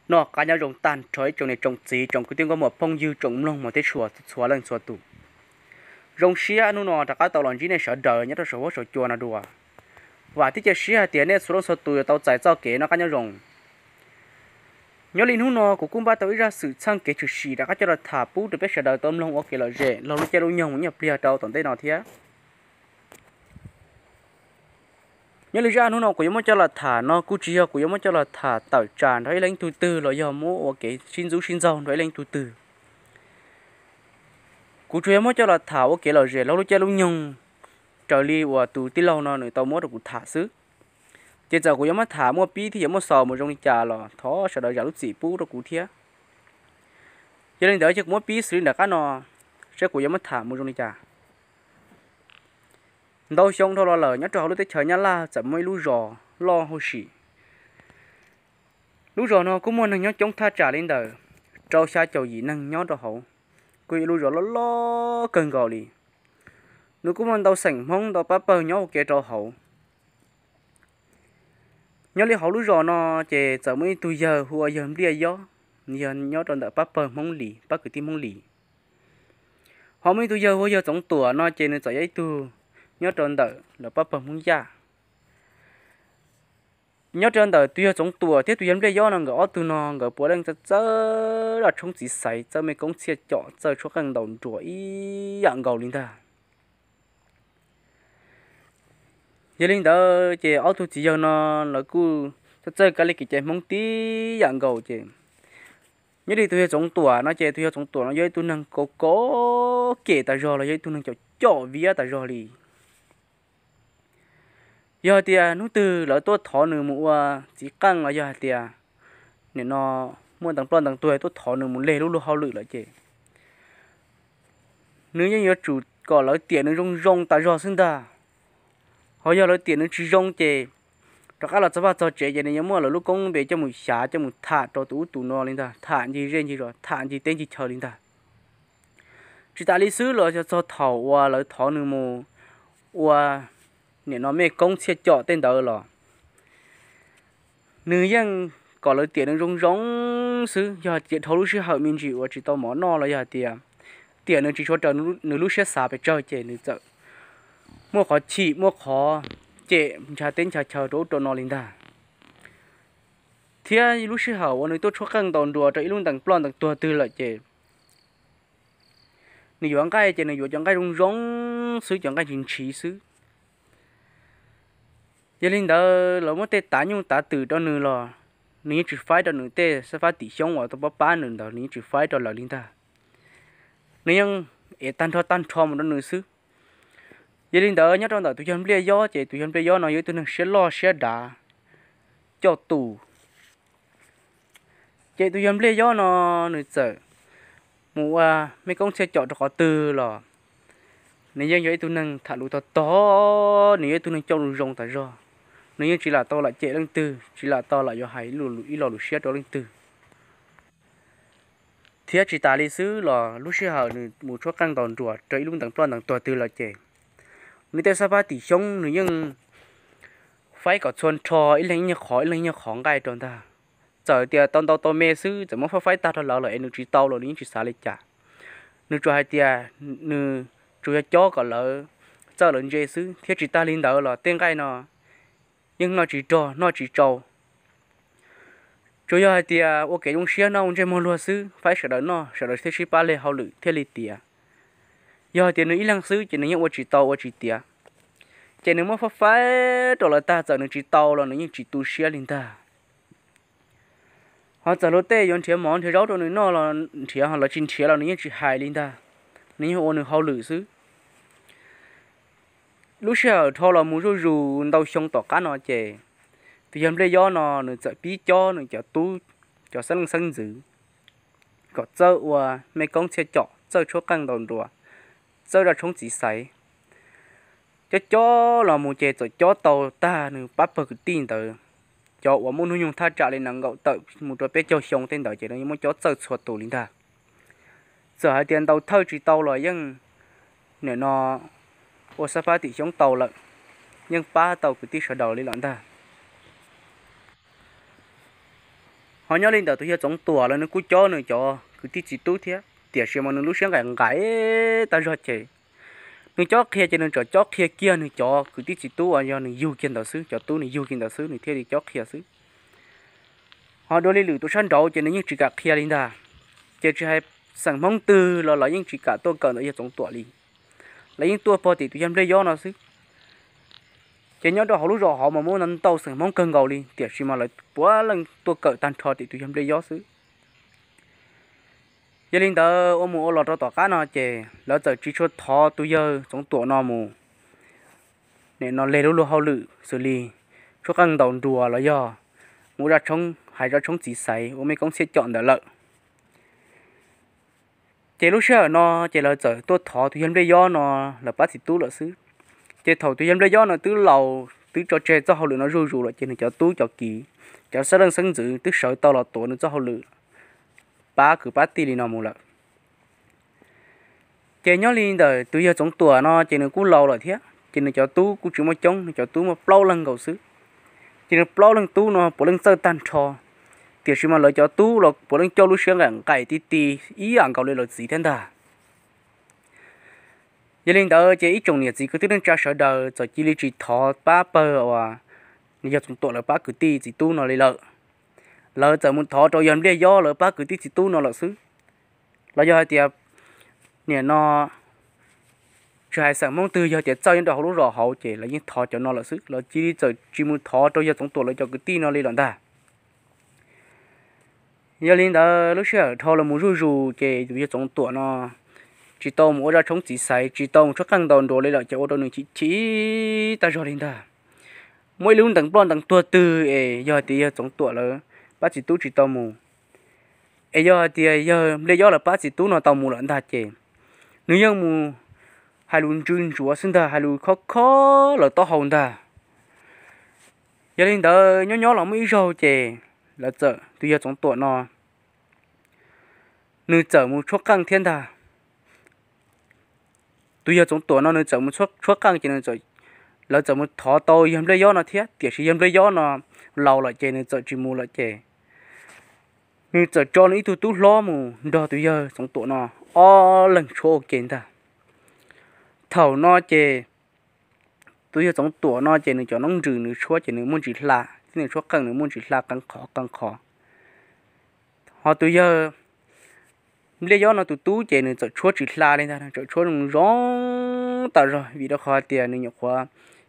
Noj qab nyob zoo tag nrho ib tsoom niam tsoom txiv, tsoom kwv tij nkauj muam phooj ywg, tsoom mloog mos thiab tshua txhua leej txhua tus. Zoo siab hnub no rov qab tau los ntsib nej sawv daws nyob rau saum huab saum cua no dua. Vam thiab cia siab hais tias nej txhua leej txhua tus yuav tau txais txoj kev noj qab nyob zoo. Nyob li hnub no kuv kuj npaj tau ib zaj xwm txheej kev tshwm sim rov qab coj los tham pub rau peb sawv daws tau mloog ua kev lom zem laug lub caij lub nyoog mus ib nyuag pliag rau tom ntej no thiab. Nyob li zaj hnub no kuv yuav muab coj los tham no kuj tsis yog kuv yuav muab coj los tham tawm tsam nrog ib leej ib tug twg los yog muab ua kev sib ntxub sib ntxaug nrog ib leej ib tug twg. Kuv tsuas yog muab coj los tham ua kev lom zem laug lub caij lub nyoog, raws li uas tus tij laug no nws tau muab rau kuv tham xwb. Ces txawm kuv yuav muab tham muaj pib thiab yuav muaj xaus mus zoo li cas los thov sawv daws zam lub txim pub rau kuv thiab. Yog li ntawd ces kuv muab pib xws li nram qab no, saib kuv yuav muab tham mus zoo li cas. Ntau xyoo dhau los lawm nyob rau hauv lub teb chaws Nyab Laj txawm muaj ib lub zos loj huv si. Lub zos no kuj muaj neeg nyob coob thaj tsam li ntawm rau xya caum yim neeg nyob rau hauv, kuj yog ib lub zos loj loj kawg nkaus li. Nws kuj muaj ntau xeem Hmoob ntau pab pawg nyob ua ke rau hauv. Nyob li hauv lub zos no ces txawm muaj ib tug yawg hu ua yawg Npliaj Yob, nws yog nyob rau ntawm pab pawg Hmoob Lis, pab kwv tij Hmoob Lis. Ho muaj ib tug yawg hu ua yawg Txoov Tuam no ces nws txawm yog ib tug nyob rau ntawm lawv pab pawg Hmoob Yaj. Nyob rau ntawm tus yawg Txoov Tuam thiab tus yawg Npliaj Yob no nkawd ob tug no nkawd puav leej txawj txawj zaj tshoob txiv xaiv, txawj mej koob txhiaj com, txawj tshuab qeej ntaus nruas ib yam nkaus li ntag. Yog li ntawd ces ob tug txiv yawg no lawv kuj txawj txawj kab li kev cai Hmoob tib yam nkaus ces nyob li tus yawg Txoov Tuam no ces tus yawg Txoov Tuam no yog ib tug neeg kav kav kem tas zog los yog ib tug neeg com com viab tas zog li. Yog hais tias hnub twg lawv tuaj thov nws mus ua txiv qeej los yog hais tias nim no muaj ntees ploj ntees tuag tuaj thov nws mus leg lub luag hauj lwm lawm ces nws yeej yuav tsum kom lawv tiam nws zoo zoo tas zog xwb ntag. Ho yog lawv tiam nws tsis zoo ces rov qab los txog vaj txog tsev ces nws yuav muab lawv lub koob npe coj mus xyav coj mus tham rau tus ub tus no li ntag, tham ncig zej ncig zos, tham ncig teb ncig chaw li ntag. Tsis tas li xwb los yog txog thaum uas lawv thov nws mus ua nim no mej koob txhiaj com tej ntawd los nws yeej kom lawv tiam nws zoo zoo xwb. Yog hais tias dhau lub sij hawm me ntsis uas tsis tau mov noj los yog hais tias tiam nws tsis tshua raws nws lub siab xav pes tsawg ces nws txawm muaj qhov chim muaj qhov cem ncha teb ncha chaw rau ub rau no li ntag. Thiab lub sij hawm uas nws tuaj tshuab qeej ntaus nruas rau ib lub ntees ploj ntees tuag twg lawm ces nws yuav nqaij ces nws yuav cov nqaij zoo zoo xwb, cov nqaij ntshis ntshis xwb. Yog li ntawd lawv muab tej tav nyuj tav twm rau nws los nws yeej tsis faib rau nws tej xab fab tim xyoob uas tau pab pab nws ntawd, nws yeej tsis faib rau lawv li ntag. Nws yeej ev tag nrho tag nrho mus rau nws xwb. Yog li ntawd nyob rau ntawm tus yawg Npliaj Yob ces tus yawg Npliaj Yob no yog ib tug neeg siab loj siab dav coj tus. Ces tus yawg Npliaj Yob no nws txawm mus ua mej koob txhiaj com rau qhov twg los nws yeej yog ib tug neeg tham lus tog tog, nws yog ib tug neeg coj lus zoo tas zog. Nws yeej tsis lam tau lam cem leej twg, tsis lam tau lam yuav hais ib lo lus siab rau leej twg. Thiab tsis tas li xwb los lub sij hawm nws mus tshuab qeej ntaus nruas rau ib lub ntees ploj ntees tuag twg lawm ces nws tej xab fab tim xyoob nws yeej faib kom txhua nrho, ib leeg ib nyuag qhov ib leeg ib nyuag qhov nqaij rau ntag. Txawm tias tau ntau tau me xwb, txawm muab faib faib tag rau lawv los es nws tsis tau los nws yeej tsis xav li cas. Nws tsuas hais tias nws tsuas yog cob kom lawv txawj lawv ntse xwb, thiab tsis tas li ntawd los tej nqaij no yeej noj tsis rog noj tsis tsau. Tsuas yog hais tias ua kev zoo siab noj ua ntsej muag luag xwb, faib sawv daws noj sawv daws thiaj sib pab leg hauj lwm thiaj li tiav. Yog hais tias nws ib leeg xwb ces nws yeej ua tsis tau ua tsis tiav. Ces nws muab faib faib rau lawv tag, txawm nws tsis tau los nws yeej tsis tu siab li ntag. Ho txawm luag tej yuav nrhiav mov nrhiav zaub rau nws noj los nrhiav, ho lawv tsis nrhiav los nws yeej tsis hais li ntag. Nws yeej ua nws hauj lwm xwb. Lub sij hawm dhau los mus zuj zus ntau xyoo tom qab no ces tus yawg Npliaj Yob no nws txawm pib cob nws cov tub, cov xeeb leej xeeb ntxwv kom txawj ua mej koob txhiaj com, txawj tshuab qeej ntaus nruas, txawj zaj tshoob txiv xaiv. Cob cob los mus ces txawm cob tau tag nws pab pawg kwv tij ntawd, cov uas muaj hnub nyoog thaj tsam li nees nkaum tawm mus rau peb caug xyoo tej ntawd ces nws yeej muab cob txawj txhua tus li ntag. Txawm hais tias ntaus thawj tsis tau los yeej nim no ua xab fab tim xyoob tau lawm, yeej pab tau kwv tij sawv daws li lawm ntag. Ho nyob li ntawm tus yawg Txoov Tuam lawv nws kuj cob nws cov kwv tij txiv tub thiab, tiam sis mas nws lub siab nqaim nqaim tag zog ces nws cob qhia ces nws tseem cob qhia kiag nws cov kwv tij txiv tub uas yog nws yug kiag ntawd xwb, cov tub nws yug kiag ntawd xwb nws thiaj li cob qhia xwb. Ho dua li lwm tus sab nraud ces nws yeej tsis kam qhia li ntag. Ces tsis hais xeem Hmoob twg los lawv yeej tsis kam tuaj kawm ntawm yawg Txoov Tuam li. Lawv yeej tuaj pog tim tus yawg Npliaj Yob no xwb. Ces nyob rau hauv lub zos hauv mas muaj ntau xeem Hmoob kawg nkaus li, tiam sis mas lawv puav leej tuaj kawm tag nrho tim tus yawg Npliaj Yob xwb. Yog li ntawd ua mus ua los rau tom qab no ces lawv txawm tsis tshua thov tus yawg Txoov Tuam no mus, nim no leg lub luag hauj lwm xws li tshuab qeej ntaus nruas los yog mus ua zaj tshoob, hais zaj tshoob txiv xaiv ua mej koob txhiaj com ntawd lawm. Ces lub sij hawm no ces lawv txawm tuaj thov tus yawg Npliaj Yob no lawv pab txiv tub lawm xwb. Ces thaum tus yawg Npliaj Yob no twb laus twb tso tseg txoj hauj lwm no zuj zus lawm ces nws cov tub cov kiv, cov xeeb leej xeeb ntxwv twb sawv tau los tuav nws txoj hauj lwm pab kwv pab tij li no mus lawm. Ces nyob li ntawm tus yawg Txoov Tuam no ces nws kuj laus lawm thiab ces nws cov tub kuj tsis muaj coob, nws cov tub muaj plaub leeg nkaus xwb. Ces nws plaub leeg tub no puav leej txawj tag nrho, tiam sis mas lawv cov tub los puav leej coj lub siab nqaim nqaim ti ti ib yam nkaus li lawv txiv thiab ntag. Yog li ntawd ces ib tsoom niam txiv kwv tij neej tsa sawv daws txawm cia li tsis thov pab pawg uas yawg Txoov Tuam lawv pab kwv tij txiv tub no li lawm. Lawv txawm mus thov rau yawg Npliaj Yob lawv pab kwv tij txiv tub no lawm xwb. Los yog hais tias nim no tsis hais xeem Hmoob twg yog tias txawj nyob rau hauv lub zos hauv ces lawv yeej thov cov no lawm xwb, lawv cia li txawm tsis mus thov rau yawg Txoov Tuam lawv cov kwv tij no li lawm ntag. Yog li ntawd lub sij hawm dhau los mus zuj zus ces tus yawg Txoov Tuam no tsis tau mus ua zaj tshoob txiv xaiv, tsis tau mus tshuab qeej ntaus nruas li lawm ces ua rau nws chim chim tag zog li ntag. Muaj ib lub ntees ploj ntees tuag twg es yog tias yawg Txoov Tuam lawv pab txiv tub tsis tau mus, es yog hais tias yawg Npliaj Yob lawv pab txiv tub no tau mus lawm ntag ces nws yeej mus hais lus ntsws ntsuav xwb ntag, hais lus khob khob lawv taub hau ntag. Yog li ntawd nyob nyob los muaj ib zaug ces lawv txawm, tus yawg Txoov Tuam no nws txawm mus tshuab qeej thiab ntag. Tus yawg Txoov Tuam no nws txawm mus tshuab qeej ces lawv txawm mus thov tau yawg Npliaj Yob no thiab, tiam sis yawg Npliaj Yob no laus lawm ces nws txawm tsis mus lawm ces nws txawm tso nws ib tug tub hlob mus nrog tus yawg Txoov Tuam no ob leeg tshuab ua ke ntag. Thaum no ces tus yawg Txoov Tuam no ces nws cov noob ntsws nws tshuab ces nws muaj ntsis hla thiab nws tshuab qeej nws muaj ntsis hla qee qhov qee qhov. Ho tus yawg Npliaj Yob no tus tub ces nws txawm tshuab tsis hla li ntag, nws txawm tshuab zoo zoo tas zog vim rau qhov hais tias nws nyuam qhuav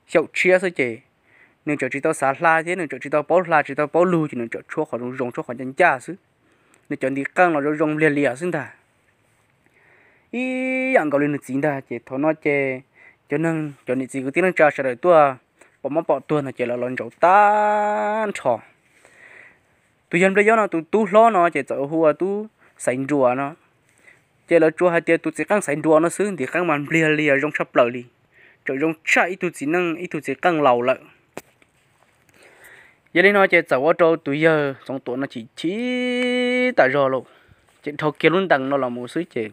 xyaum tshiab xwb ces nws txawm tsis tau xav hla thiab nws txawm tsis tau paub hla tsis tau paub lug ces nws txawm tshuab qhov zoo zoo tshuab qhov ncaj ncaj xwb. Nws cov ntiv qeej los zoo zoo liag lias xwb ntag, ib yam nkaus li nws txiv ntag. Ces thaum no ces cov neeg cov niam txiv kwv tij neej tsa sawv daws tuaj pom mob pom tuag no ces lawv los ntsaum tag nrho. Tus yawg Npliaj Yob no tus tub hlob no ces txawm hu ua tub Xaiv Nruas no. Ces lawv tsuas hais tias tus txiv qeej Xaiv Nruas no xwb, ntiv qeej mas npliag lias zoo tshaj plaws li, tseem zoo tshaj ib tug txiv neej ib tug txiv qeej laus lawm. Yog li no ces txawm ua rau tus yawg Txoov Tuam no chim chim tas zog lauj. Ces dhau kiag lub ntees no los mus xwb ces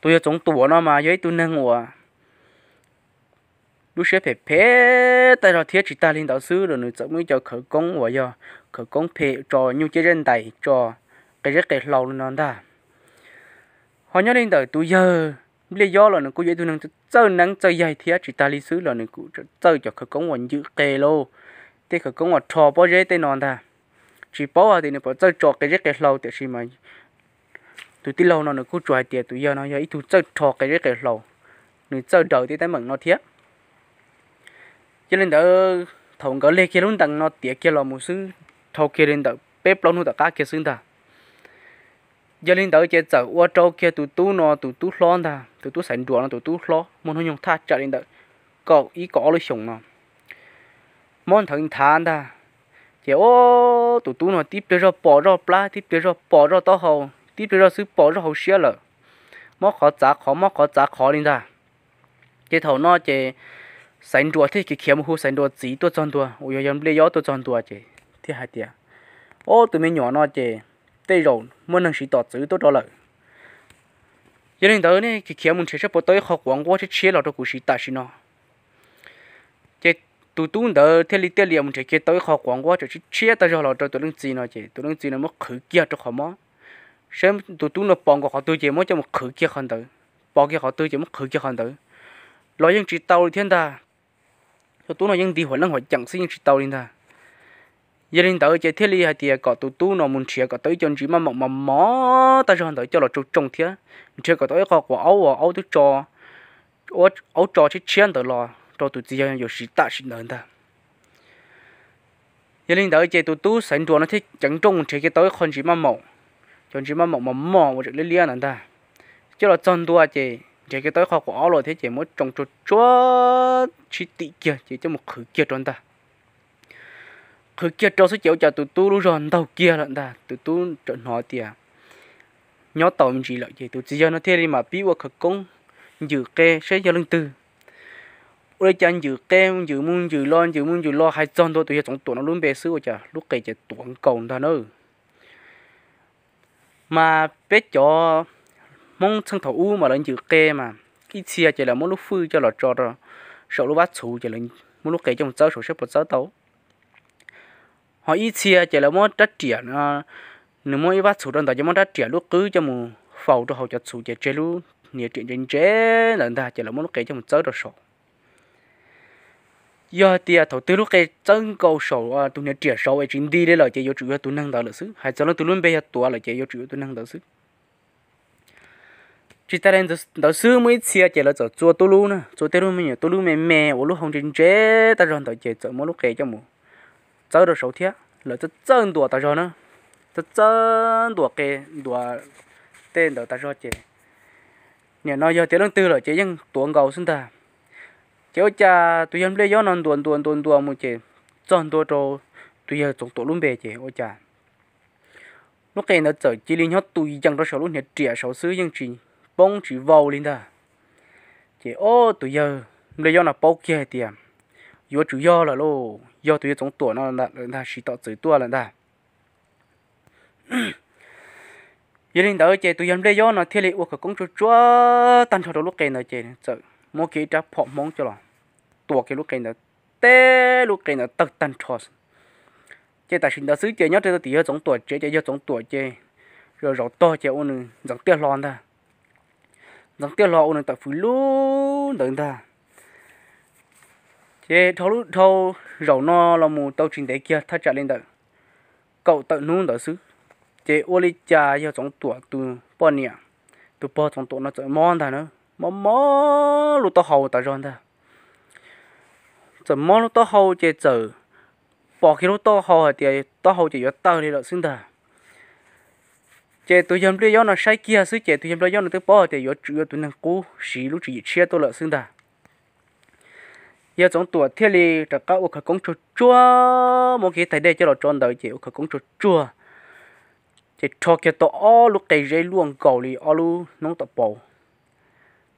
tus yawg Txoov Tuam no mas yog ib tug neeg uas lub siab phem phem tas zog thiab tsis tag li ntawd xwb los nws txawm muaj ib co khawv koob uas yog khawv koob phem tso nyuj ciab zeb ntais tso qe zeb qe hlau li no ntag. Ho nyob li ntawm tus yawg Npliaj Yob los nws kuj yog ib tug neeg txawj neeb txawj yaig thiab tsis tag li xwb los nws kuj txawj cov khawv koob uas ncwm qe lauj, tej khawv koob uas rho pob zeb tej no ntag. Tsis paub hais tias nws puas txawj tso qe zeb qe hlau tiam sis mas tus tij laug no nws kuj tsuas hais tias tus yawg no yog ib tug txawj rho qe zeb qe hlau, nws txawj daws tej teeb meem no thiab. Yog li ntawd thaum nkawd leg kiag lub ntees no tiav kiag los mus xwb, dhau kiag li ntawm peb plaub hnub tom qab kiag xwb ntag. Yog li ntawd ces txawm ua rau kiag tus tub no tus tub hlob ntag, tus tub Xaiv Nruas no tus tub hlob muaj hnub nyoog thaj tsam li ntawm kaum ib kaum ob lub xyoos no, mob nthawv nthav ntag. Ces o, tus tub no tib pliag zoj pom zoj plab, tib pliag zoj pom zoj taub hau, tib pliag zoj xwb pom zoj hauv siab lawm, mob qhov txav qhov mob qhov txav qhov li ntag. Ces thaum no ces Xaiv Nruas thiaj khiav khiav mus hu Xaiv Nruas txiv tuaj txog ntua uas yog yawg Npliaj Yob tuaj txog ntua ces thiaj hais tias, o, tus me nyuam no ces tej zaum muaj neeg siv tom txwv tuaj rau lawm. Yog li ntawd nej khiav khiav mus nrhiav saib puas tau ib qho quav nquab tshiab tshiab los rau kuv siv tam sim no. Ces Tus tub ntawd thiaj li tiaj lias mus nrhiav kiag tau ib qho quav nquab tshiab tshiab tag zog los rau tus leej txiv no ces tus leej txiv no muab qhwv kiag rau qhov mob. Saib tus tub no pom nkaus qhov twg ces muab coj mus qhwv kiag qhov ntawd, pom kiag qhov twg ces muab qhwv kiag qhov ntawd los yeej tsis tau li thiab ntag. Tus tub no yeej nti huam leej huam ceem xwb yeej tsis tau li ntag. Yog li ntawd ces thiaj li hais tias kom tus tub no mus nrhiav kom tau ib co ntsis maj maum mos mos tag zog ntawd coj los tsoo tsoo thiab nrhiav kom tau ib qho quav aub uas aub twb tso, aub tso tshiab tshiab ntawd los rau tus txiv yawg yuav siv tam sim ntawd ntag. Yog li ntawd ces tus tub xaiv nruas no thiaj ceev nrooj mus nrhiav kiag tau ib qho ntsis maj maum, cov ntsis maj maum mos mos uas tseem liab liab ntawd ntag. Coj los txog ntua ces nrhiav kiag tau ib qho quav aub los thiab ces muab tsoo tsuag tsuag tsis tim kiag ces coj mus qhwv kiag rau ntag. Qhwv kiag rau xwb ces ua cas tus tub lub zog ntaug kiag lawm ntag. Tus tub tseem hnov tias nyob tau me ntsis lawm ces tus txiv yawg no thiaj li mam pib ua khawv koob ncws qe saib yog leej twg. Ua li cas ncws qe, ncws mus ncws los, ncws mus ncws los hais txog ntua tus yawg Txoov Tuam no lub npe xwb ua cas lub qe ces tuav nkaus ntag na. Mas peb cov Hmoob txheej thaum ub mas lawv ncws qe mas ib txhia ces lawv muab lub fwj coj los tso rau saum lub vab txhuv ces lawv muab lub qe coj mus txawb saud saib puas txawb tau. Ho ib txhia ces lawv muab rab riam, nws muab ib vab txhuv rau ntawd ces muab rab riam lub qwb coj mus faus rau hauv cov txhuv ces tseg lub hniav riam ntse ntse ntawd ntag ces lawv muab lub qe coj mus txawb rau saud. Yog hais tias thaum twg lub qe txawb nkaus saum tus hniav riam saud es tsis nti li lawm ces yuav tsum yog tus neeg ntawd lawm xwb, hais txog leej twg lub npe yog Tuav lawm ces yuav tsum yog tus neeg ntawd xwb. Tsis tas li ntawd xwb muaj ib txhia ces lawv txawm txua tub lub na, txua tej lub me nyuam tub lub me me uas lub hau ntse ntse tag zog ntawd ces txawm muab lub qe coj mus txawb rau saud thiab lawv txawj txawj ntuas tas zog na, txawj txawj ntuas qe, ntuas tej ntawd tas zog ces nim no yog tias leej twg lawm ces yeej tuav nkaus xwb ntag. Ces ua cas tus yawg Npliaj Yob no ntuas ntuas ntuas ntuas mus ces txog ntua rau tus yawg Txoov Tuam lub npe ces ua cas lub qe ntawd txawm cia li nyob tus yees rau saum lub hniav riam saud xwb yeej tsis poob tsis vau li ntag. Ces ob tus yawg Npliaj Yob no paub kiag hais tias yuav tsum yog lawm lauj, yog tus yawg Txoov Tuam no lawm ntag, siv tom txwv tuaj lawm ntag. Yog li ntawd ces tus yawg Npliaj Yob no thiaj li ua khawv koob tsuag tsuag tag nrho rau lub qe ntawd ces txawm muab kiag ib rab phom hmoob coj los tua kiag lub qe ntawd, teb lub qe ntawd tawg tag nrho. Ces tam sim ntawd xwb ces nyob rau tim yawg Txoov Tuam tsev ces yawg Txoov Tuam ces zaum zaum tog ces ua nws ntxeev tiaj hlo ntag. Ntxeev tiaj hlo ua nws tawm fws lub ntawd ntag. Ces dhau lub dhau zaum no los mus tau tsis ntev kiag thaj tsam li ntawm kaum tawm hnub ntawd xwb, ces ua li cas yawg Txoov Tuam tus poj niam, tus pog Txoov Tuam no txawm mob ntag na, mob mob lub taub hau tas zog ntag. Txawm mob lub taub hau ces txawm pom kiag lub taub hau hais tias taub hau ces yuav tawg li lawm xwb ntag. Ces tus yawg Npliaj Yob no saib kiag xwb ces tus yawg Npliaj Yob no twb paub hais tias yuav tsum yuav tus neeg qub siv lub tswv yim tshiab tuaj lawm xwb ntag. Yawg Txoov Tuam thiaj li rov qab ua khawv koob tsuag tsuag, muab kiag tais dej coj los tso ntawd ces ua khawv koob tsuag tsuag, ces rho kiag tau ob lub qe zeb luaj nkaus li ob lub noob tom paus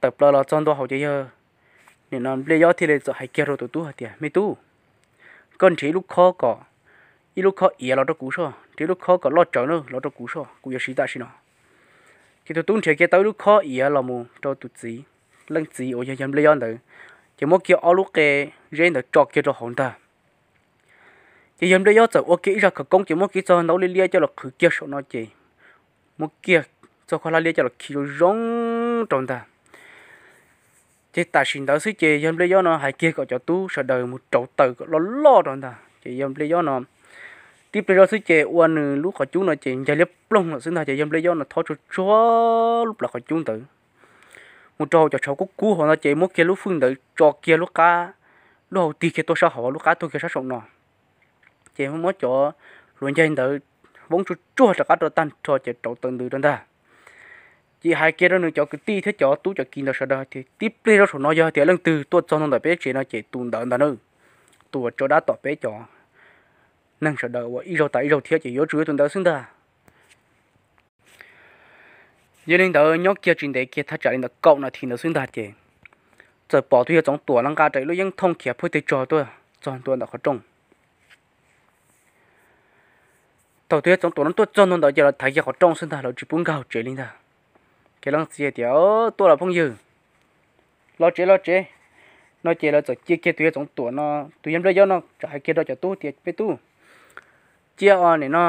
tawm plaws los txog ntua hauv ces yawg nim no Npliaj Yob thiaj li txawm hais kiag rau tus tub hais tias, Me tub, koj nrhiav ib lub khob kom, ib lub khob iav los rau kuv soj, nrhiav ib lub khob kom loj tsawv na los rau kuv soj, kuv yuav siv tam sim no. Ces tus tub nrhiav kiag tau ib lub khob iav los mus rau tus txiv, leej txiv uas yog yawg Npliaj Yob ntawd, ces muab kiag ob lub qe zeb ntawd tso kiag rau hauv ntag. Ces yawg Npliaj Yob txawm ua kiag ib zaj khawv koob ces muab kiag txog ntaub liab liab coj los qhwv kiag saum no ces muab kiag txoj khaub hlab liab coj los khi zoo zoo rau ntag. Ces tam sim ntawd xwb ces yawg Npliaj Yob no hais kiag kom cov tub sawv daws mus rauv taws kom loj loj rau ntag. Ces yawg Npliaj Yob no tib pliag zoj xwb ces ua nws lub qhov cub no ces ncaig liab ploog lawm xwb ntag. Ces yawg Npliaj Yob no thob tsuag tsuag lub plawv qhov cub ntawd mus rau hauv cov tshauv kub kub hauv no ces muab kiag lub fwj ntawd tso kiag lub qab, lub hau tig kiag tuaj sab hauv, lub qab tuag kiag sab saum no. Ces muab cov hluav ncaig ntawd voob tsuag tsuag rov qab rau tag nrho ces rauv taws ntws rau ntag. Ces hais kiag rau nws cov kwv tij thiab cov tub cov kiv ntawd sawv daws tias tib pliag zoj saum no yog tias leej twg tuaj txog ntua ntawm peb tsev no ces tus ntawd ntag na, tus uas tso dab tom peb cov neeg sawv daws uas ib zaug tas ib zaug thiab ces yuav tsum yog tus ntawd xwb ntag. Yog li ntawd nyob kiag tsis ntev kiag thaj tsam li ntawm kaum nas this ntawd xwb ntag ces txawm pom tus yawg Txoov Tuam no nqa rawv ib lub yeeb thooj khiav phuj teg tsog tuaj txog ntua ntawm qhov rooj. Thaum tus yawg Txoov Tuam no tuaj txog ntua ntawd ces lawv thaiv kiag qhov rooj xwb ntag, lawv tsis pub nkag hauv tsev li ntag. Ces leej txiv tias, Tuaj los phooj ywg, los tsev los tsev, No ces lawv txawm cia kiag tus yawg Txoov Tuam no, tus yawg Npliaj Yob no txawm hais kiag rau cov tub tias, peb tub, cia os nim no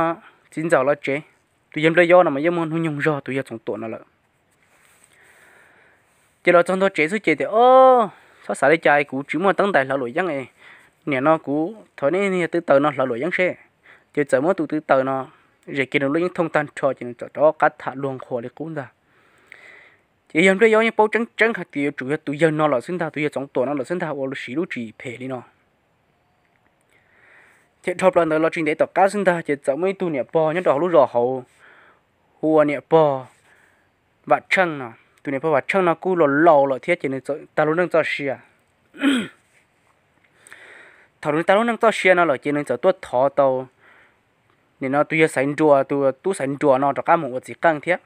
txiv ntxawm los tsev. Tus yawg Npliaj Yob no mas yeej muaj hnub nyoog zog tus yawg Txoov Tuam no lawm. Ces los txog ntua tsev xwb ces tias, o, txhob xav li cas, kuv tsis muaj teeb ntais hlawv luam yeeb. Nim no kuv thov nej niag tub taws no hlawv luam yeeb seb. Ces txawm muab tus tub taws no zes kiag nws lub yeeb thooj tag nrho ces nws txawm rov qab tham luag nqhuas li qub ntag. Ces yawg Npliaj Yob yeej paub tseeb tseeb hais tias yuav tsum yog tus yawg no lawm xwb ntag, tus yawg Txoov Tuam no lawm xwb ntag uas siv lub tswv yim phem li no. Ces dhau plaws ntawd los tsis ntev tom qab xwb ntag ces txawm muaj ib tug niam pog nyob rau hauv lub zos hauv, hu ua niam pog Vam Tsheej no. Tus niam pog Vam Tsheej no kuj los laus lawm thiab ces nws txawm tag lub neej txoj sia. Thaum nws tag lub neej txoj sia no lawm ces nws txawm tuaj thov tau, nim no tus yawg Xaiv Nruas, tus tub Xaiv Nruas no rov qab mus ua txiv qeej thiab.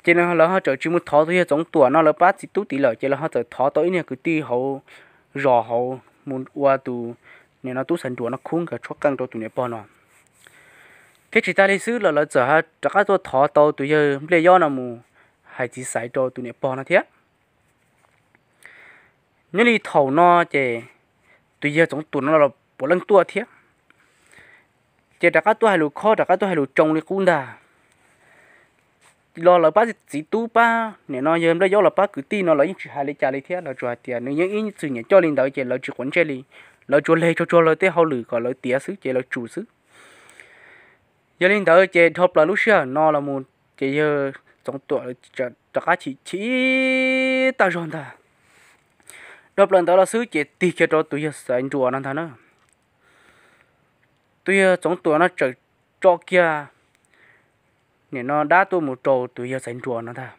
Ces nws, lawv ho txawm tsis mus thov tus yawg Txoov Tuam no lawv pab txiv tub tid lawm ces lawv ho txawm thov tau ib niag kwv tij hauv zos hauv mus ua tus, nim no tub Xaiv Nruas no khub nkawd tshuab qeej rau tus niam pog no. Thiab tsis tas li xwb los lawv txawm rov qab tuaj thov tau tus yawg Npliaj Yob no mus hais txiv xaiv rau tus niam pog no thiab. Nyob li thaum no ces tus yawg Txoov Tuam no los puav leej tuaj thiab. Ces rov qab tuaj hais lus khob, rov qab tuaj hais lus tsoo li qub ntag. Los lawv pab txiv tub pab, nim no yawg Npliaj Yob los pab kwv tij no lawv yeej tsis hais li cas li thiab, lawv tsuas hais tias nws yeej ib txwm nyiam coj li ntawd ces lawv tsis quav ntsej li. Lawv tsuas leg tsuag tsuag lawv tej hauj lwm kom lawv tiav xwb ces lawv tsum xwb. Yog li ntawd ces dhau plaws lub sij hawm no los mus ces yawg Txoov Tuam rov qab chim chim tag zog ntag. Dhau plaws ntawd los xwb ces tig kiag rau tus yawg Xaiv Nruas no ntag na. Tus yawg Txoov Tuam no txawm tso kiag nim no dab tuaj mus rau tus yawg Xaiv Nruas no ntag.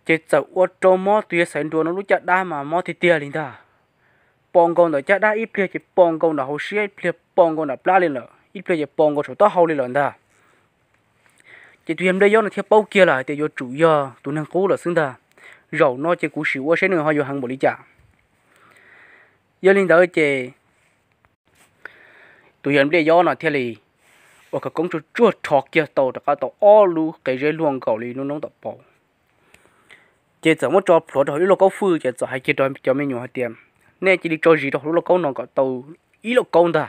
Ces txawm ua rau mob tus yawg Xaiv Nruas no lub caj dab mas mob tiag tiag li ntag. Pos nkaus ntawm caj dab, ib pliag ces pos nkaus ntawm hauv siab, ib pliag pos nkaus ntawm plab li lawm, ib pliag ces pos nkaus saum taub hau li lawm ntag. Ces tus yawg Npliaj Yob no thiaj paub kiag lawm hais tias yuav tsum yog tus neeg qub lawm xwb ntag. Zaum no ces kuv sim ua seb nws ho yuav heev npaum li cas. Yog li ntawd ces tus yawg Npliaj Yob no thiaj li ua khawv koob tsuag tsuag rho kiag tau rov qab tau ob lub qe zeb luaj nkaus li lub noob tom paus. Ces txawm muab tso plhuav rau hauv ib lauj kaub fwj ces txawm hais kiag rau cov me nyuam hais tias, nej cia li tso zis rau hauv lub lauj kaub no kom tau ib lauj kaub ntag.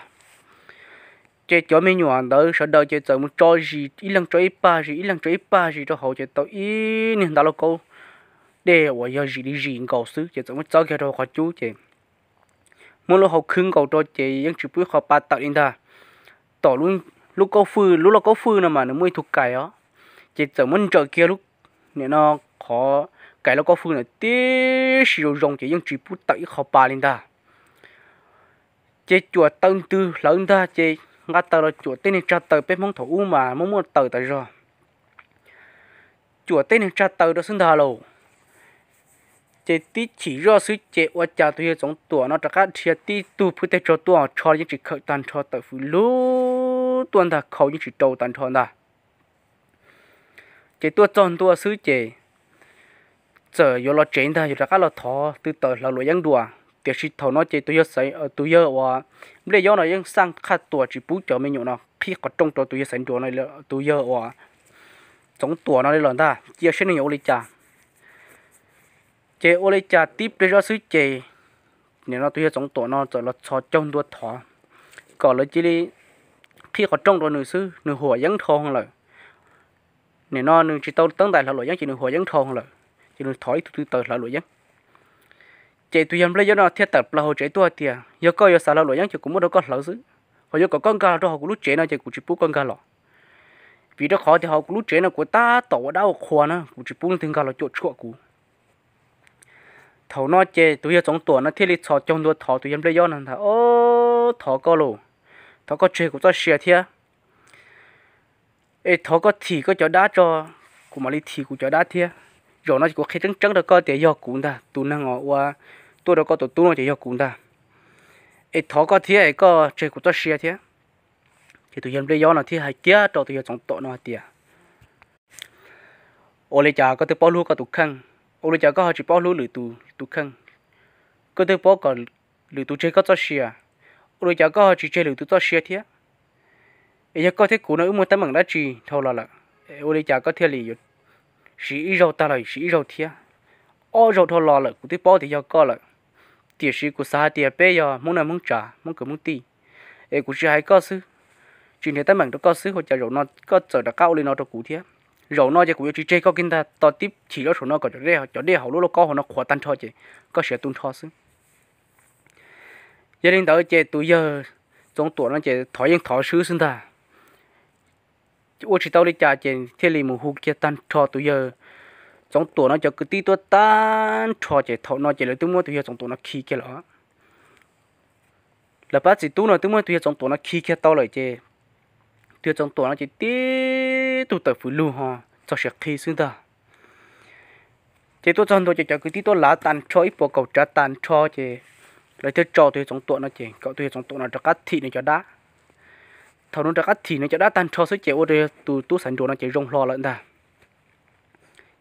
Ces cov me nyuam ntawd sawv daws ces txawm mus tso zis, ib leeg tso ib pag zis, ib leeg tso ib pag zis rau hauv ces tau ib niag nta lauj kaub dej uas yog zis li zis nkaus xwb ces txawm muab txawb kiag rau hauv qhov cub ces muab lub hau khwb nkaus rau ces yeej tsis pub ib qho pa tawm li ntag. Tom lub kaub fwj, lub lauj kaub fwj no mas nws muaj ib tug kais os, ces txawm muab ntsaws kiag lub, nim no qhov kais lauj kaub fwj ntawd tib si zoo zoo ces yeej tsis pub tawm ib qho pa li ntag. Ces cuam taws ntws hlawv ntag ces nqa taws los cuam tej niag tsag taws, peb Hmoob thaum ub mas muaj muaj taws tas zog. Cuam tej niag tsag taws rau xwb ntag lauj. Ces tib chim zoj xwb ces ua cas tus yawg Txoov Tuam no rov qab dhia tib tug phwj tej tsog tuaj, tsho yeej tsis khawm tag nrho, tawm fws lug tuaj ntag, khau yeej tsis rau tag nrho ntag. Ces tuaj txog ntua xwb ces txawm yuav los tsev ntag, yuav rov qab los thov tub taws hlawv luam yeeb dua. Tiam sis thaum no ces tus yawg, tus yawg uas Npliaj Yob no yeej xaj qhaj tuas tsis pub cov me nyuam no qhib qhov rooj rau tus yawg Xaiv Nruas no, tus yawg uas Txoov Tuam no li lawm ntag, cia seb nws yuav ua li cas. Ces ua li cas tib pliag zoj xwb ces nim no tus yawg Txoov Tuam no txawm los txhos caug ntua thov kom lawv cia li qhib qhov rooj rau nws xwb, nws huam yeeb dhau lawm. Nim no nws tsis tau teeb ntais hlawv luam yeeb ces nws huam yeeb dhau lawm, ces nws thov ib tug tub taws hlawv luam yeeb. Ces tus yawg Npliaj Yob no thiaj tawm plaws hauv tsev tuaj hais tias, yog koj yuav xav hlawv luam yeeb ces kuv muab rau koj hlawv xwb, ho yuav kom koj nkag los rau hauv kuv lub tsev no ces kuv tsis pub koj nkag los, vim rau qhov tias hauv kuv lub tsev no kuv tab tom ua dab ua qhua na, kuv tsis pub leej twg nkag los cuam tshuam kuv. Thaum no ces tus yawg Txoov Tuam no thiaj li txhos caug ntua thov tus yawg Npliaj Yob no ntag, o, thov koj lauj, thov koj tseg kuv txoj sia thiab. Es thov koj thim koj cov dab tso, kuv mam li thim kuv cov dab thiab. Zaum no ces kuv qhia tseeb tseeb rau koj tias yog kuv ntag, tus neeg uas ua tuaj rau koj tus tub no ces yog kuv ntag. Es thov koj thiab es koj tseg kuv txoj sia thiab. Ces tus yawg Npliaj Yob no thiaj hais kiag rau tus yawg Txoov Tuam no hais tias, ua li cas koj twb paub hlub koj tus kheej, ua li cas koj ho tsis paub hlub lwm tus tus kheej? Koj twb paub kom lwm tus tseg koj txoj sia, ua li cas koj ho tsis tseg lwm tus txoj sia thiab? Es yog koj thiab kuv no wb muaj teeb meem dab tsi dhau los lawm, ua li cas koj thiaj li yuav siv ib zaug tag los siv ib zaug thiab? ob zaug dhau los lawm kuv twb paub tias yog koj lawm. Tiam sis kuv xav hais tias peb yog Hmoob neej Hmoob tsav, Hmoob kwv Hmoob tij, es kuv tsis hais koj xwb, tsis nrhiav teeb meem rau koj xwb, ua cas zaum no koj txawm rov qab ua li no rau kuv thiab. Zaum no ces kuv yuav tsis tseg koj kiag ntag, tos tib chim zaub saum no kom cov dej, cov dej hauv lub lauj kaub hauv no qhuav tag nrho ces koj siav tu nrho xwb. Yog li ntawd ces tus yawg Txoov Tuam no ces thov yeej thov swb xwb ntag. Ua tsis tau li cas ces thiaj li mus hu kiag tag nrho tus yawg Txoov Tuam no cov kwv tij tuaj tag nrho ces thaum no ces lawv twb muab tus yawg Txoov Tuam no khi kiag lawm. Lawv pab txiv tub no twb muab tus yawg Txoov Tuam no khi kiag tau lawm ces tus yawg Txoov Tuam no ces tib tug tawm fws lug ho txog siav qhi xwb ntag. Ces tuaj txog ntua ces cov kwv tij tuaj lav tag nrho ib puas kaum tsav tag nrho ces lawv thiaj tso tus yawg Txoov Tuam no ces kom tus yawg Txoov Tuam no rov qab thim nws cov dab. Thaum nws rov qab thim nws cov dab tag nrho xwb ces ua rau tus tub Xaiv Nruas no ces zoo hlo lawm ntag.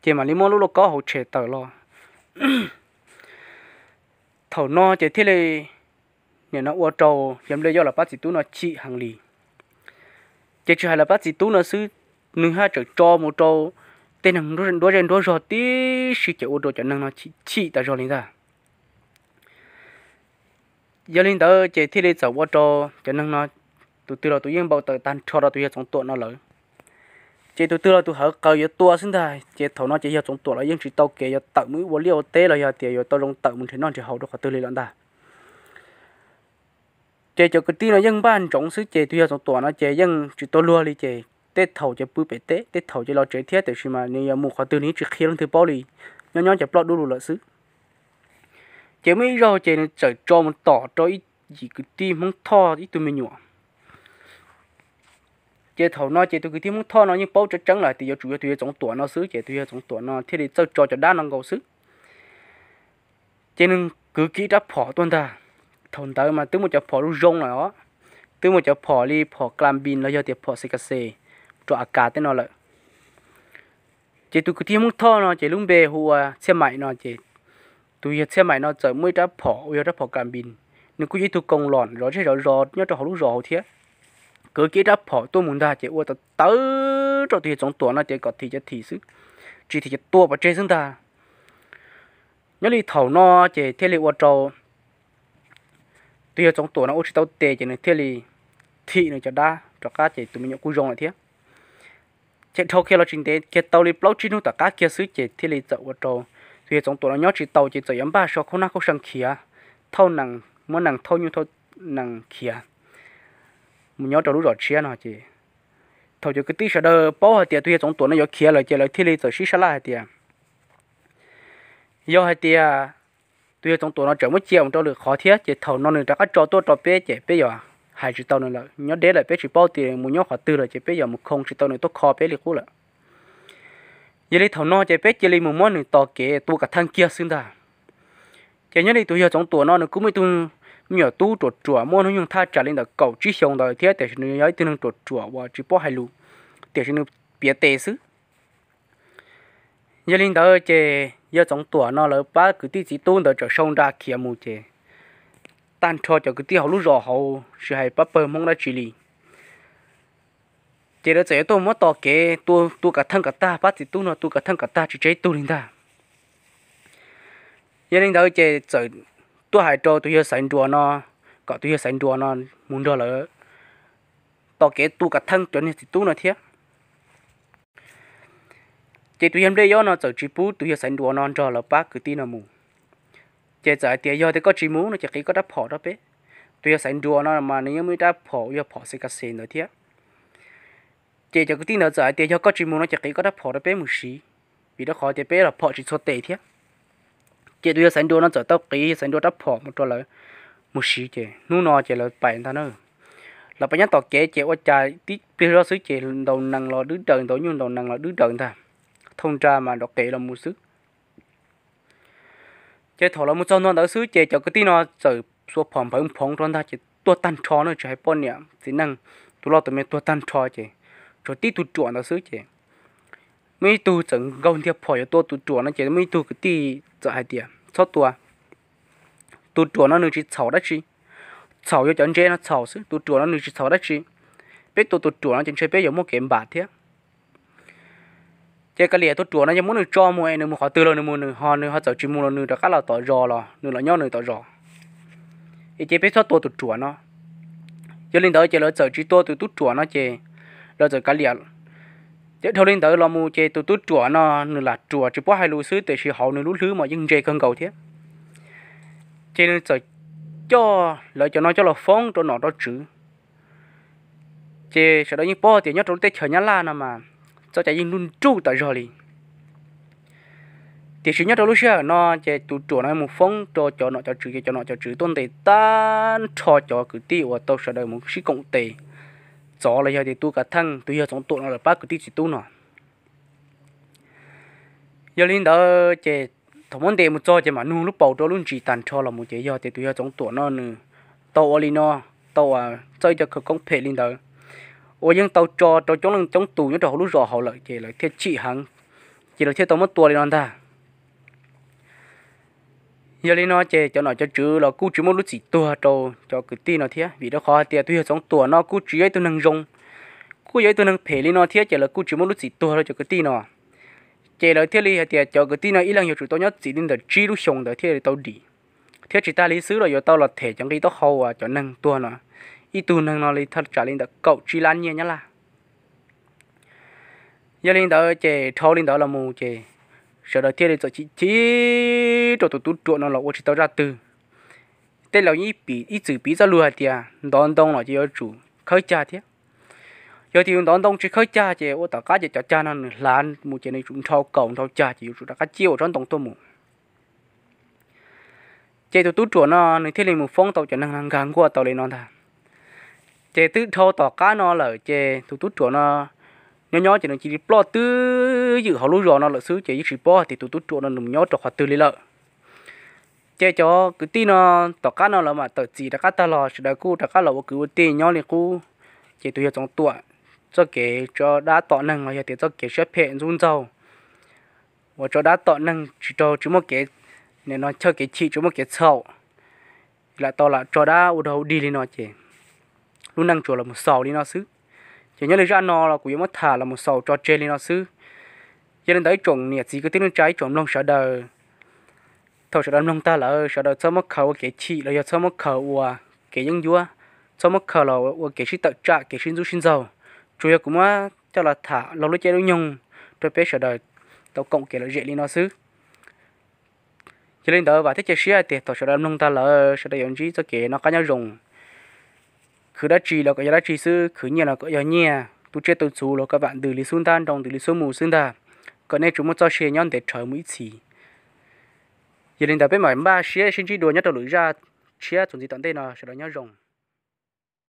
Ces mam li muab lub lauj kaub hauv tshem tawm los. Thaum no ces thiaj li nim no ua rau yawg Nplej Yob lawv pab txiv tub no chim heev li. Ces tsis hais lawv pab txiv tub no xwb, nws haj tseem tso mus rau tej neeg nruab zej nruab zog tib si ces ua rau cov neeg no chim tas zog li ntag. Yog li ntawd ces thiaj li txawm ua rau cov neeg no tus twg los tus yeej npau taws tag nrho rau tus yawg Txoov Tuam no lawm. Ces tus twg los tus hawv qaws yuav tua xwb ntag. Ces thaum no ces yawg Txoov Tuam los yeej tsis tau kev yuav tawm mus ua liaj ua teb los yog tias yuav tau zoo tawm mus nrhiav noj nrhiav haus rau qhov twg li lawm ntag. Ces cov kwv tij no yeej npaj ntsoov xwb ces tus yawg Txoov Tuam no ces yeej tsis tau luag li ces tej thaum ces pw pem teb, tej thaum ces los tsev thiab, tiam sis mas nws yuav mus qhov twg nws yeej tsis qhia leej twg paub li, nyob nyob ces ploj dub lug lawm xwb. Ces muaj ib zaug ces nws txawm tso mus tom rau ib yim kwv tij Hmoob Thoj ib tug me nyuam. Ces thaum no ces tus kwv tij Hmoob Thoj no yeej paub tseeb tseeb lawm tias yuav tsum yog tus yawg Txoov Tuam no xwb ces tus yawg Txoov Tuam no thiaj li txawj tso cov dab no nkaus xwb. Ces nws kwv kiag rab phom tuaj ntag. Thaum ntawd mas twb muaj cov phom zoo zoo lawm os, twb muaj cov phom li phom Klas Npis los yog tias phom Xes Kas Xes rau A Kas tej no lawm. Ces tus kwv tij Hmoob Thoj no ces lub npe hu ua Txhiaj Maim no ces tus yawg Txhiaj Maim no txawm muaj ib rab phom uas yog rab phom Klas Npis, nws kuj yog ib tug koos lom zov zej zov zos nyob rau hauv lub zos hauv thiab. Kwv kiag rab phom tuaj mus ntag ces ua tawv tawv rau tus yawg Txoov Tuam no ces kom thim ces thim xwb, tsis thim ces tua pov tseg xwb ntag. Nyob li thaum no ces thiaj li ua rau tus yawg Txoov Tuam no ua tsis tau tes ces nws thiaj li thim nws cov dab rov qab ces tus me nyuam kuj zoo lawm thiab. Ces dhau kiag los tsis ntev kiag tau li plaub tsib hnub tom qab kiag xwb ces thiaj li txawm ua rau tus yawg Txoov Tuam no nyob tsis tau ces txawm yuav npaj so khaub nab khaub seeg khiav, thauj nees, muab nees thauj nyuj thauj nees khiav mus nyob rau lub zos tshiab no ces thaum cov kwv tij sawv daws paub hais tias tus yawg Txoov Tuam no yuav khiav lawm ces lawv thiaj li txawm sib sab laj hais tias yog hais tias tus yawg Txoov Tuam no tseem muab cia mus rau lwm qhov thiab ces thaum no nws rov qab tso tuaj rau peb ces peb yuav hais tsis tau nws lawm, nyob deb lawm peb tsis paub tias mus nyob qhov twg lawm ces peb yuav mus khoo tsis tau nws tuaj kho peb li qub lawm. Yog li thaum no ces peb cia li mus muab nws tos kev tua kav theej kiag xwb ntag. Ces nyob li tus yawg Txoov Tuam no nws kuj muaj ib tug me nyuam tub ruam ruam muaj hnub nyoog thaj tsam li ntawm kaum tsib xyoo ntawd thiab tiam sis nws yog ib tug neeg ruam ruam uas tsis paub hais lus, tiam sis nws piav tes xwb. Yog li ntawd ces yawg Txoov Tuam no lawv pab kwv tij txiv tub ntawd txawm sau nra khiav mus ces tag nrho cov kwv tij hauv lub zos hauv tsis hais pab pawg Hmoob dab tsi li ces lawv txawm yuav tuaj muab tos kev tua, tua kav theej kom tag, pab txiv tub no tua kav theej kom tag tsis tseg ib tug li ntag. Yog li ntawd ces txawm tuaj hais rau tus yawg Xaiv Nruas no kom tus yawg Xaiv Nruas no mus nrog lawv tos kev tua kav theej cov niag txiv tub no thiab. Ces tus yawg Nplej Yob no txawm tsis pub tus yawg Xaiv Nruas no nrog lawv pab kwv tij no mus. Ces txawm hais tias yog tias koj tsis mus no ces qiv koj rab phom rau peb. Tus yawg Xaiv Nruas no mas nws yeej muaj ib rab phom uas yog phom Xes Kas Xes ntawd thiab. Ces cov kwv tij ntawd txawm hais tias yog koj tsis mus no ces qiv koj rab phom rau peb mus siv, vim rau qhov tias peb los phom tsis txhua tes thiab. Ces tus yawg Xaiv Nruas no txawm tau qiv yawg Xaiv Nruas rab phom mus rau lawv mus siv ces hnub no ces lawv pais ntag na. Lawv pais nyob tom kev ces ua cas tib pliag zoj xwb ces ntaus nees los dwb daws, ntaus nyuj ntaus nees los dwb daws ntag, thauj nra mas nrov qev los mus xwb. Ces thaum lawv mus txog ntua ntawd xwb ces cov kwv tij no txawm xuas phom nphawv nphoov rau ntag ces tuag tag nrho na, tsis hais poj niam txiv neej, tus loj tus me tuag tag nrho ces tshuav tib tug ruam ntawd xwb ces muaj ib tug txawm nkaug ntiag phom yuav tua tus ruam no ces muaj ib tug kwv tij txawm hais tias txhob tua, tus ruam no nws tsis txhaum dab tsi, txhaum yog cov ntses no txhaum xwb, tus ruam no nws tsis txhaum dab tsi. Peb tua tus ruam no ces ntshe peb yuav muaj kev npam thiab. Ces kav liam tus ruam no yog muab nws tso mus es nws mus qhov twg los nws mus, nws ho nws ho txawm tsis mus los nws rov qab los tom zos los nws los nyob nws tom zos. Es ces peb txhob tua tus ruam no. Yog li ntawd ces lawv txawm tsis tua tus tub ruam no ces lawv txawm kav liam. Ces dhau li ntawd los mus ces tus tub ruam no nws lam ruam tsis paub hais lus xwb tiam sis hauv nws lub hlwb mas yeej ntse kawg nkaus thiab. Ces nws txawm coj lawv cov no coj los foob rau nom rau tswv. Ces sawv daws yeej paub tias nyob rau lub teb chaws Nyab Laj no mas txoj cai yeej nruj nruj tas zog li. Tiam sis nyob rau lub sij hawm no ces tus ruam no mus foob rau cov nom cov tswv ces cov nom cov tswv tuaj ntes tag nrho cov kwv tij uas tau sawv daws mus sib koom tes txov los yog tias tu kav theej tus yawg Txoov Tuam no lawm pab kwv tij txiv tub no. Yog li ntawd ces thaum muab ntes mus txog ces mam nug lub paus rau lub ntsis tag nrho los mus ces yog tias tus yawg Txoov Tuam no nws tau ua li no, tau ua txawj cov khawv koob phem li ntawd, uas yeej tau tso rau coob leej coob tus nyob rau hauv lub zos hauv lawm ces lawv thiaj chim heev, ces lawv thiaj tau muab tua li no ntag. Yog li no ces cov nom cov tswv los kuj tsis muaj lub txim tuag rau cov kwv tij no thiab, vim rau qhov hais tias tus yawg Txoov Tuam no kuj tsis yog ib tug neeg zoo, kuj yog ib tug neeg phem li no thiab ces lawv kuj tsis muaj lub txim tuag rau cov kwv tij no. Ces lawv thiaj li hais tias cov kwv tij no ib leeg yuav tsum tau nyob txim li ntawm tsib lub xyoos ntawd thiaj li tau dim, thiab tsis tas li xwb los yuav tau los them cov nqi taub hau uas cov neeg tuag no, ib tug neeg no li thaj tsam li ntawm kaum tsib lab nyiaj Nyab Laj. Yog li ntawd ces dhau li ntawd los mus ces sawv daws thiaj li txawm chim chim rau tus tub ruam no los ua tsis tau zaj twg. Tej laus ib txwm piv txoj lus hais tias ntov ntoo los ces yuav tsum khawb cag thiab. Yog tias yus ntov ntoo tsis khawb cag ces ua tom qab ces cov cag no nws hlav mus ces nws yuav tsum nrhau kaus nrhau cag ces yuav tsum rov qab ciaj ua tsob ntoo tuaj mus. Ces tus tub ruam no nws thiaj li mus foob tau cov neeg no nkag nkuaj tau li no ntag. Ces twb dhau tom qab no lawm ces tus tub ruam no nyob nyob ces nws cia li ploj twb ywm hauv lub zos no lawm xwb ces yeej tsis paub tias tus tub ruam no nws mus nyob rau qhov twg li lawm. Ces cov kwv tij no tom qab no lawv mam tawm txim rov qab tag los sawv daws kuj rov qab los ua kwv ua tij nyob li qub. Ces tus yawg Txoov Tuam txoj kev tso dab tom neeg los yog tias txoj kev siab phem ntxub ntxaug uas tso dab tom neeg tsis raug tsis muaj kev, no chaw kev chim tsis muaj kev txhaum, lam tau lam tso dab ua dog ua dig li no ces lub neej tsuas los mus xaus li no xwb. Ces nyob li zaj no los kuv yuav muab tham los mus xaus tso tseg li no xwb. Yog li ntawd ib tsoom niam txiv kwv tij neej tsa ib tsoom mloog sawv daws, thaum sawv daws mloog tag lawm sawv daws txhob muab khaws ua kev chim los yog txhob muab khaws ua kev yeeb ncuab, txhob muab khaws los ua kev sib tawm tsam kev sib ntxub sib ntxaug. Tsuas yog kuv muab coj los tham laug lub caij lub nyoog rau peb sawv daws tau koom kev lom zem li no xwb. Yog li ntawd vam thiab cia siab hais tias thaum sawv daws mloog tag lawm sawv daws yuav ntsib txoj kev noj qab nyob zoo. Khwv dab tsi los kom yog dab tsi xwb, khwv nyiaj los kom yog nyiaj, tu tsiaj tu txhuv los kom vam ntws li xub ntab, nroo ntws li xub mus xwb ntag, kom nej tsuas muaj txoj sia nyob ntev rhawv mus ib txhis. Yog li ntawd peb mam npaj siab sib ntsib dua nyob rau lwm zaj tshiab txuas ntxiv tom ntej no, sawv daws nyob zoo.